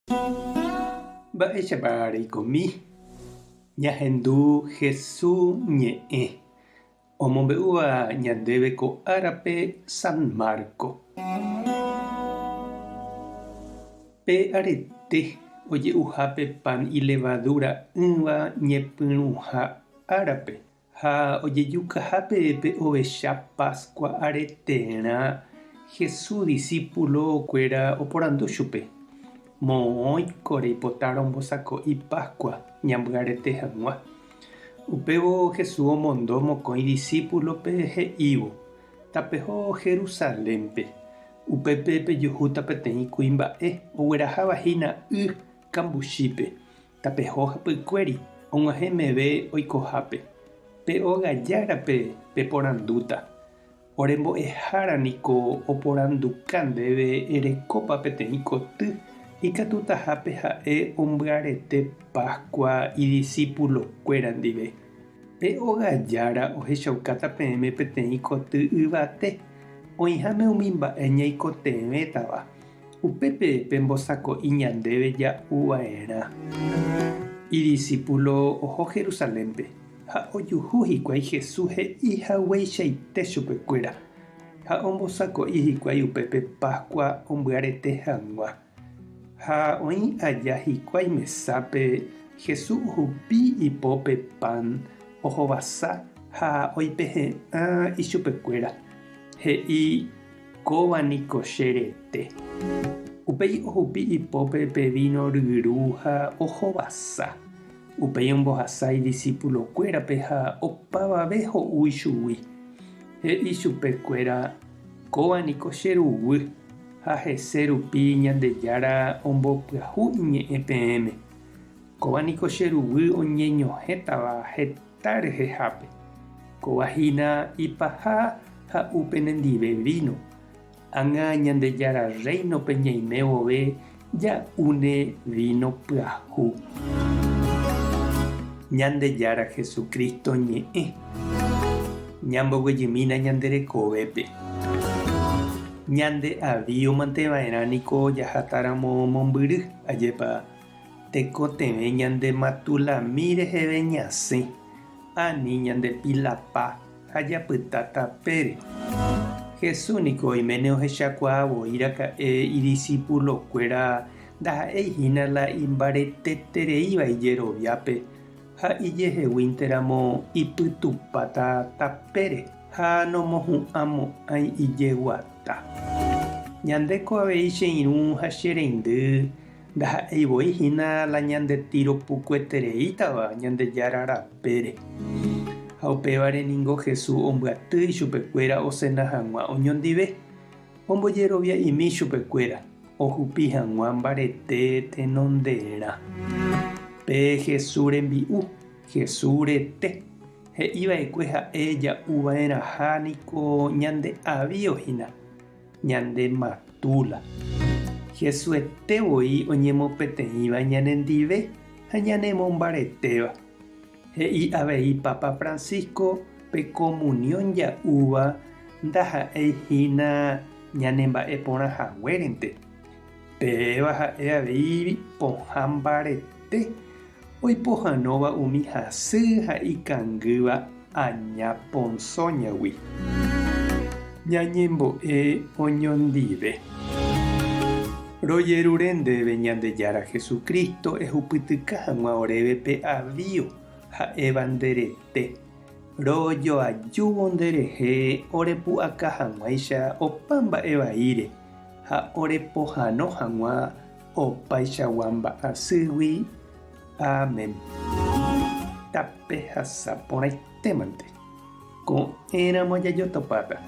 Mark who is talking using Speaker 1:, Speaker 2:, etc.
Speaker 1: Mba'éichapa reikomi ñahendu Hesu ñe'ẽ omombe'úva ñandéve ko árape San Marco? Pe arete oje'uhápe pan ilevadura'ỹva ñepyrũha árape ha ojejukahápe pe ovecha Pascua areterã, Jesús disípulo-kuéra oporandu chupe, Moõiko reipota rombosako'i Pascua ñambyarete hag̃ua? Upévo Jesús omondo mokõi disípulope he'ívo, Tapeho Jerusalénpe. Upépe pejuhúta peteĩ kuimba'e ogueraháva hína y kambuchípe. Tapeho hapykuéri og̃uahẽ meve oikohápe. Pe óga járape peporandúta. Ore mbo'ehára niko oporanduka ndéve erekópa peteĩ koty ikatutahápe ha'e ombyarete Páskua idisípulokuéra ndive. Pe óga jára ohechaukáta peẽme peteĩ koty yvate, oĩháme umi mba'e ñaikotevẽtava. Upépe pembosako'i ñandéve ja'u va'erã. Idisípulo oho Jerusalénpe ha ojuhu hikuái Jesús he'i hagueichaite chupekuéra, ha ombosako'i hikuái upépe Páskua ombyarete hag̃ua. Ha oĩ aja hikuái mesápe, Jesús ohupi ipópe pan, ohovasa ha oipehe'ã ichupekuéra, he'i, Kóva niko che rete. Upéi ohupi ipópe pe víno ryru ha ohovasa. Upéi ombohasa idisipulokuérape ha opavave ho'u ichugui. He'i chupekuéra, Kóva niko che ruguy. Ha hese rupi Ñandejára ombopyahu iñe'ẽ peẽme. Kóva niko che ruguy oñeñohẽtava heta rehehápe. Kóva hína ipaha ha'u penendive víno. Ág̃a Ñandejára Rréinope ñaime vove ja'úne víno pyahu. Ñandejára Jesucristo ñe'ẽ. Ñamboguejymína ñande rekovépe. Ñande avío mante va'erã niko jahatáramo mombyry, ajépa tekotevẽ ñande matulami reheve ñasẽ, ani ñande pilapa ha japyta tapére. Jesús niko oiméne ohechakuaa voi raka'e idisipulokuéra ndaha'éi hína la imbaretetereíva ijeroviápe ha ijeheguínteramo ipytupáta tapére ha nomohu'ãmo'ãi ijeguata. Ñandéko avei che irũ ha che reindy ndaha'éi voi hína la ñande tiro pukuetereítava Ñandejára rapére. Ha upévare ningo Jesús ombyaty ichupekuéra osena hag̃ua oñondive, ombojerovia'imi chupekuéra. Ohupi hag̃ua mbarete tenonderã. Pe Jesús rembi'u, Jesús rete, he'i va'ekue ha'e ja'u va'erãha niko ñande avío hína, ñande matúla. Jesuete voi oñemopeteĩva ñanendive ha ñanemombaretéva. He'i avei Papa Francisco pe comunión ja'úva ndaha'éi hína ñanemba'e porã haguérente. Péva ha'e avei pohã mbarete oipohãnóva umi hasy ha ikangýva aña ponsóñagui. Ñañembo'e oñondive. Rojerure ndéve Ñandejára Jesucristo ehupytyka hag̃ua oréve pe avío ha'éva nde rete, rojoajúvo nde rehe orepu'aka hag̃uáicha opa mba'e vaíre ha orepohãno hag̃ua opaichagua mba'asýgui. Amén. Tapehasa porãitémante. Ko'ẽramo jajotopáta.